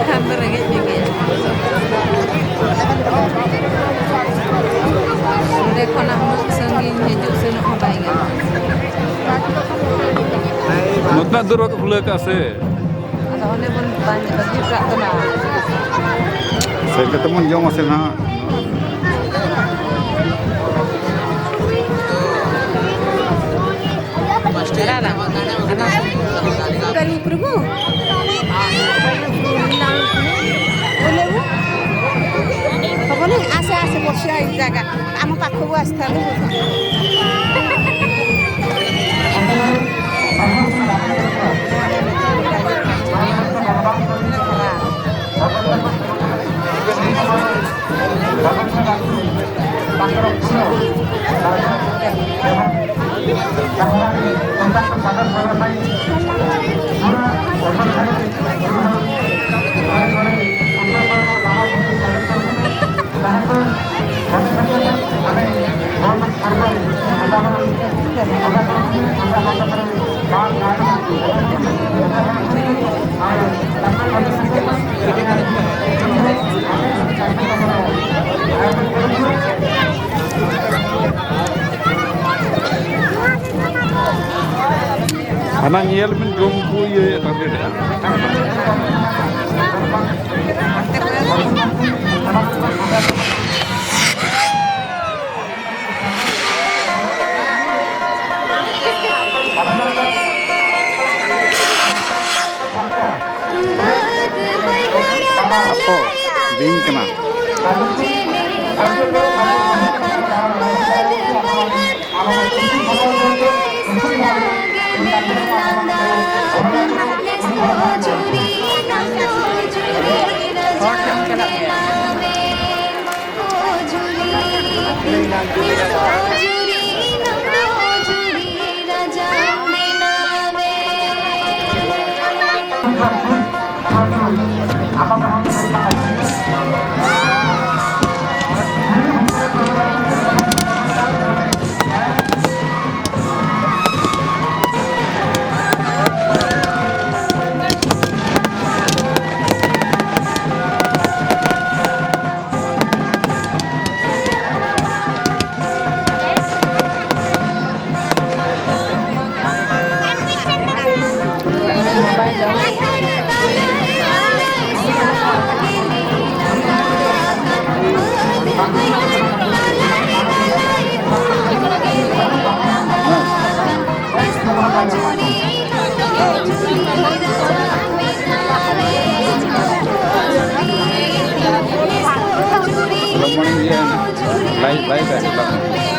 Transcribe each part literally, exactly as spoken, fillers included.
ᱠᱷᱟᱱ ᱫᱚ ᱨᱮᱸᱜᱮᱡ ᱢᱮ ᱜᱮᱭᱟ᱾ ᱱᱚᱸᱰᱮ ᱠᱷᱚᱱᱟᱜ ᱩᱱᱟᱹᱜ ᱥᱟᱺᱜᱤᱧ ᱦᱤᱡᱩᱜ ᱥᱮᱱᱚᱜ ᱦᱚᱸ ᱵᱟᱭ ᱜᱟᱱᱚᱜᱼᱟ᱾ ᱱᱚᱛᱮᱱᱟᱜ ᱫᱩᱣᱟᱹᱨ ᱵᱟᱠᱚ ᱠᱷᱩᱞᱟᱹᱣ ᱠᱟᱜᱼᱟ ᱥᱮ? ᱟᱫᱚ ᱚᱸᱰᱮ ᱵᱚᱱ ᱵᱟᱹᱜᱤ ᱦᱚᱴᱚ ᱠᱟᱜ ᱠᱟᱱᱟ᱾ ᱥᱮᱱ ᱠᱟᱛᱮ ᱵᱚᱱ ᱡᱚᱢᱟ ᱥᱮ ᱱᱟᱦᱟᱜ᱾ Hotel উপরে গো? ওই লেবু? হবো না? আসে, আসে, বসে এই জায়গা। আমার পাখবো আসতে হবে। ᱦᱟᱱᱟ ᱧᱮᱞ ᱵᱤᱱ ᱡᱚᱢ ᱠᱚ ᱤᱭᱟᱹᱭᱮᱫ ᱛᱟᱵᱮᱱᱟ᱾ ᱟᱠᱚ ᱵᱤᱧ ᱠᱟᱱᱟ᱾ ᱦᱚᱲ ᱴᱷᱮᱱ ᱪᱟᱞᱟᱜ ᱜᱮᱭᱟ᱾ Good morning, yeah. Bye, bye, bye.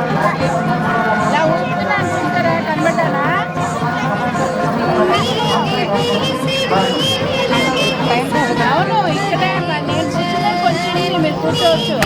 ఇలా ఊపుతున్నాను, చూసారా? కనబడ్డానా? అవును, ఇక్కడే నేను కూర్చున్నాను, కొంచెం మీరు కూర్చోవచ్చు.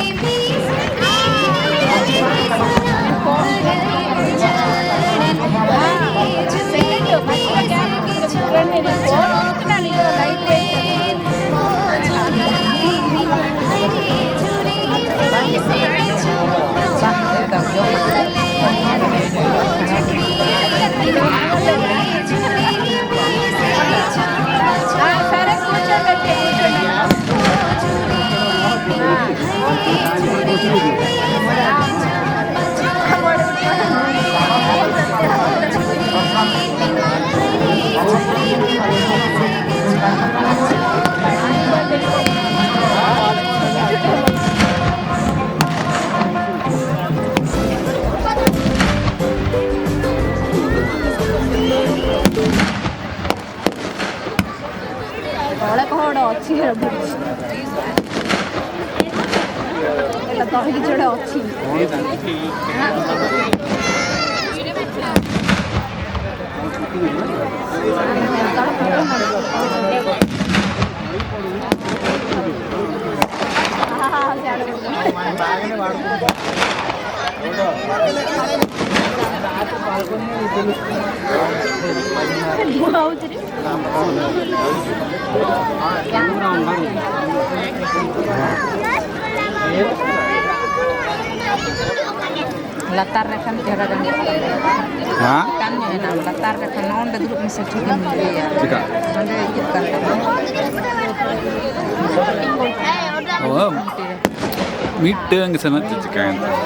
ତଳେ କଣ ଗୋଟେ ଅଛି, ଏଟା ତଳେ କିଛି ଗୋଟେ ଅଛି। ᱞᱟᱛᱟᱨ ᱨᱮ ᱠᱷᱟᱱ ᱪᱮᱦᱨᱟ ᱜᱟᱱᱚᱜᱼᱟ᱾ ᱦᱮᱸ? ᱪᱮᱛᱟᱱ ᱧᱚᱜ ᱮᱱᱟ, ᱞᱟᱛᱟᱨ ᱨᱮ ᱠᱷᱟᱱ ᱱᱚᱜᱼᱚ ᱱᱚᱰᱮ ᱫᱩᱲᱩᱵ ᱢᱮᱥᱮ, ᱴᱷᱤᱠ ᱮᱢ ᱤᱭᱟᱹᱭᱟ᱾ ᱪᱮᱠᱟ? ᱱᱚᱰᱮ ᱤᱭᱟᱹᱜ ᱠᱟᱱ ᱛᱟᱢᱟ᱾ ᱚ, ᱢᱤᱫᱴᱟᱝ ᱜᱮ ᱥᱮᱱᱚᱜ ᱪᱮᱫ ᱪᱤᱠᱟᱹᱭᱮᱱ ᱛᱟᱢᱟ?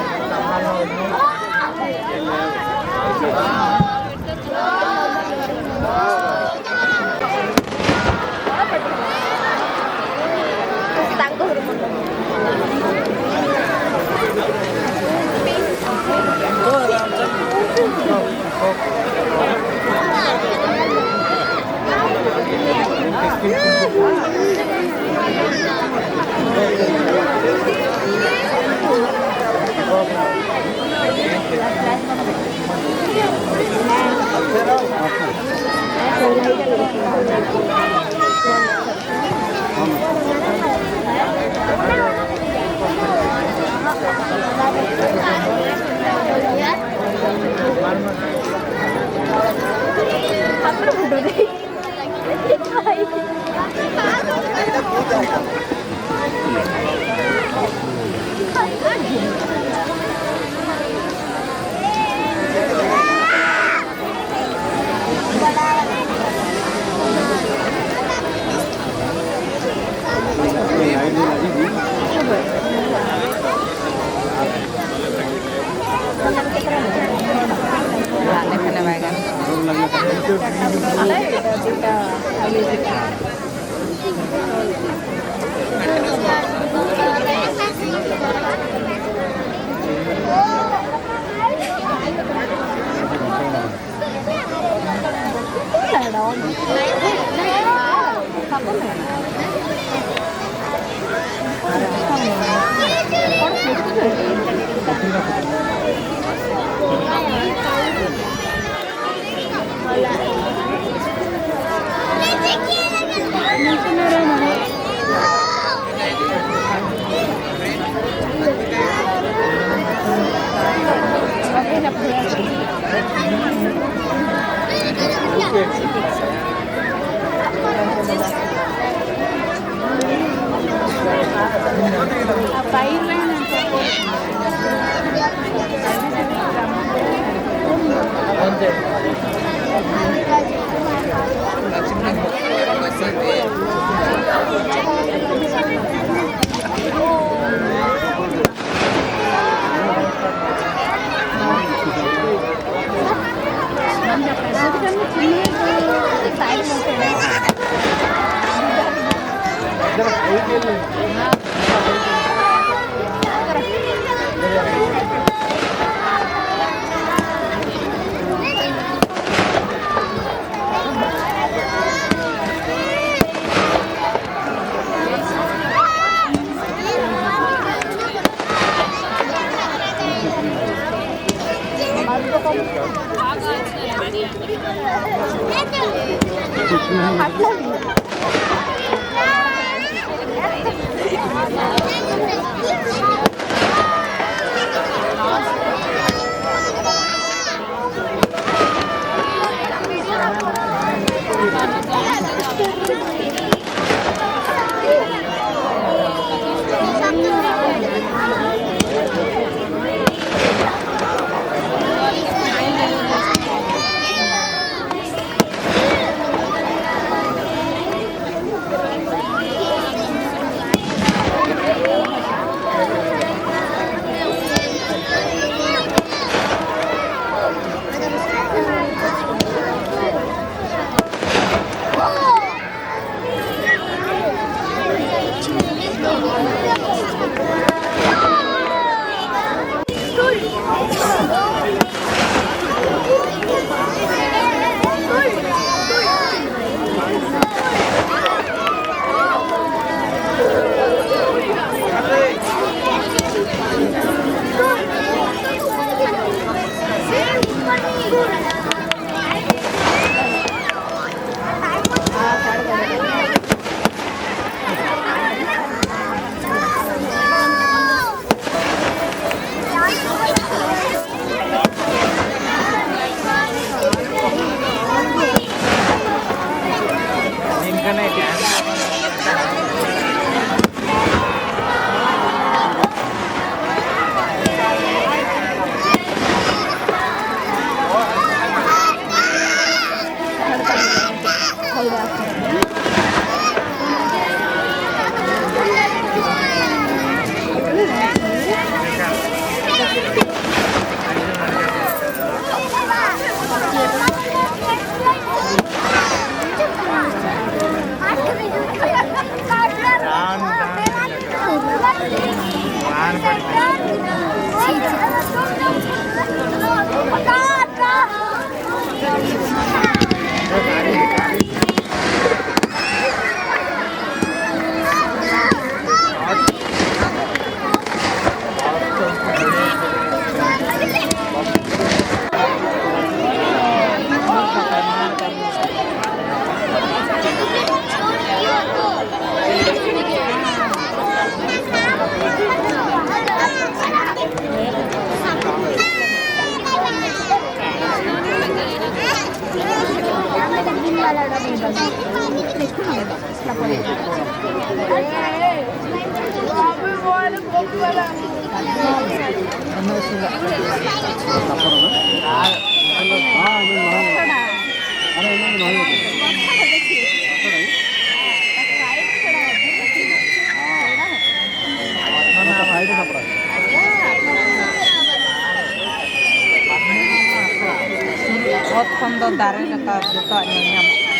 ᱚᱛ ᱠᱷᱚᱱ ᱫᱚ ᱫᱟᱨᱮ ᱞᱮᱠᱟ ᱡᱚᱛᱚᱣᱟᱜ ᱧᱮᱞ ᱧᱟᱢᱚᱜ ᱠᱟᱱᱟ᱾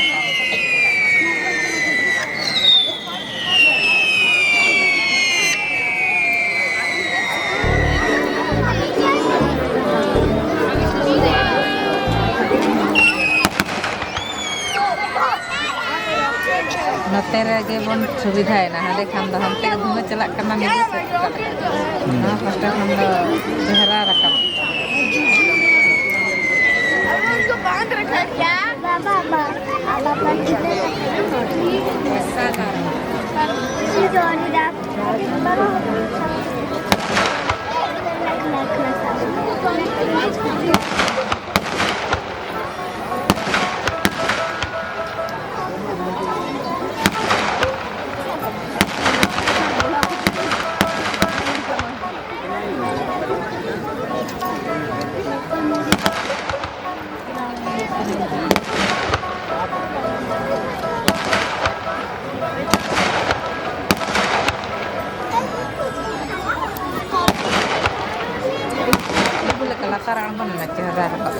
ᱱᱚᱛᱮ ᱨᱮᱜᱮ ᱵᱚᱱ ᱥᱩᱵᱤᱫᱷᱟᱭᱮᱱᱟ, ᱦᱟᱸᱰᱮ ᱠᱷᱟᱱ ᱫᱚ ᱦᱟᱱᱛᱮ ᱫᱷᱩᱣᱟᱹ ᱪᱟᱞᱟᱜ ᱠᱟᱱᱟ, ᱱᱤᱡᱮ ᱥᱮᱫ ᱪᱟᱞᱟᱜ ᱠᱟᱱᱟ᱾ ᱱᱚᱣᱟ ᱯᱟᱦᱴᱟ ᱠᱷᱚᱱ ᱫᱚ ᱪᱮᱦᱨᱟ ᱨᱟᱠᱟᱵ᱾ ᱞᱟᱛᱟᱨ ᱟᱬᱜᱚᱱ ᱢᱮ, ᱪᱮᱦᱨᱟ ᱨᱟᱠᱟᱵ᱾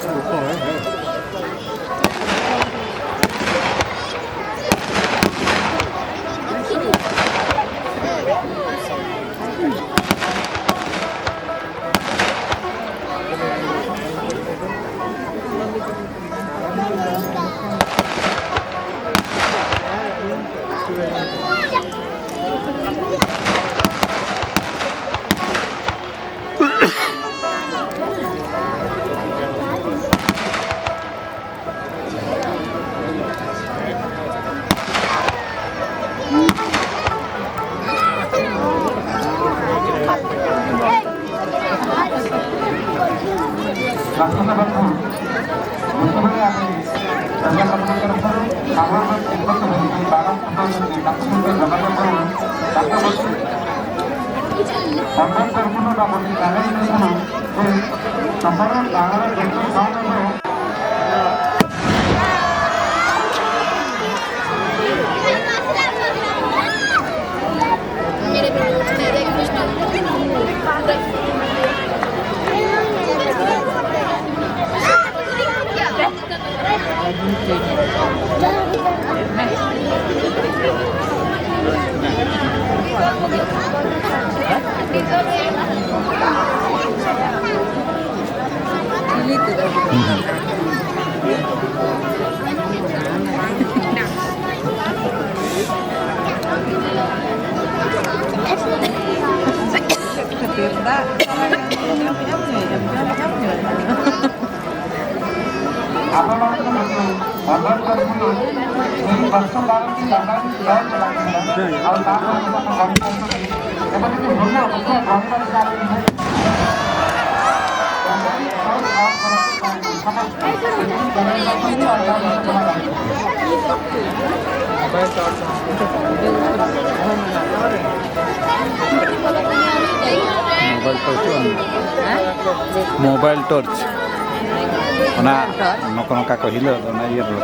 ᱚᱱᱠᱟᱱ ᱠᱚ ᱠᱩᱞᱤ ᱵᱟᱵᱚᱱ ᱪᱟᱞᱟᱣ ᱞᱮᱱᱠᱷᱟᱱ ᱡᱮ ᱥᱚᱢᱯᱚᱨᱠ ᱰᱟᱦᱟᱨ ᱨᱮ ᱡᱚᱛᱚ ᱥᱟᱶ ᱨᱮᱫᱚ ᱠᱷᱟᱹᱛᱤᱨ ᱫᱟᱜ ᱮᱢ ᱧᱩᱭᱟ, ᱮᱢ ᱧᱩᱭᱟ, ᱮᱢ ᱧᱩᱭᱟ, ᱮᱢ ᱧᱩᱭᱟ᱾ Mobile torch on. Mobile torch. ᱚᱱᱟ ᱱᱚᱝᱠᱟ ᱱᱚᱝᱠᱟ ᱠᱚ ᱦᱤᱞᱟᱹᱣ ᱫᱚ, ᱚᱱᱟ ᱤᱭᱟᱹ ᱫᱚ᱾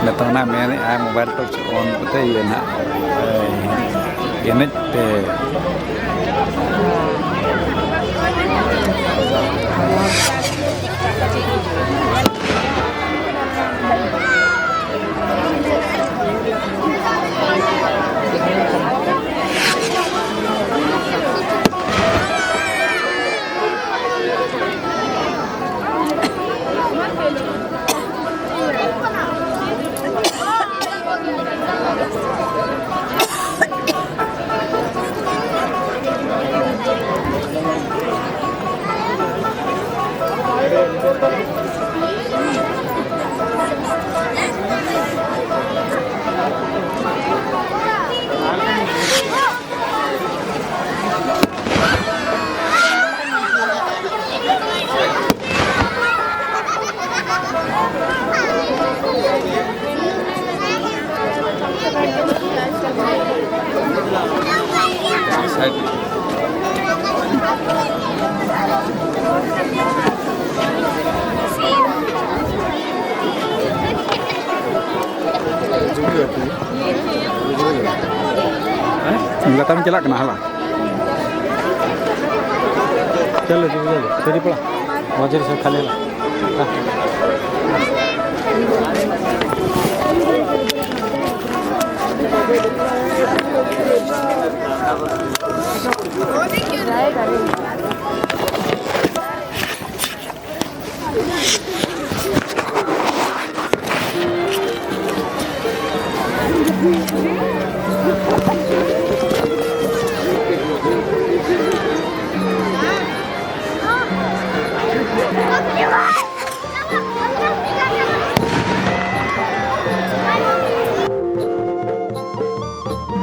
ᱱᱤᱛᱚᱜ ᱚᱱᱟ ᱢᱮᱱᱮᱫᱼᱟᱭ mobile torch on ᱠᱟᱛᱮ ᱤᱭᱟᱹ ᱱᱟᱦᱟᱜ, ᱮᱱᱮᱡ ᱯᱮ᱾ ᱞᱟᱛᱟᱨ ᱤᱧ ᱪᱟᱞᱟᱜ ᱠᱟᱱᱟ, ᱦᱟᱞᱟ᱾ ᱪᱚᱞᱚ, ᱪᱚᱞᱚ, ᱪᱚᱞᱚ, ᱯᱟᱲᱟ᱾ ᱵᱟᱡᱟᱨ ᱥᱮᱫ ᱠᱷᱟᱞᱤ ᱦᱟᱞᱟ᱾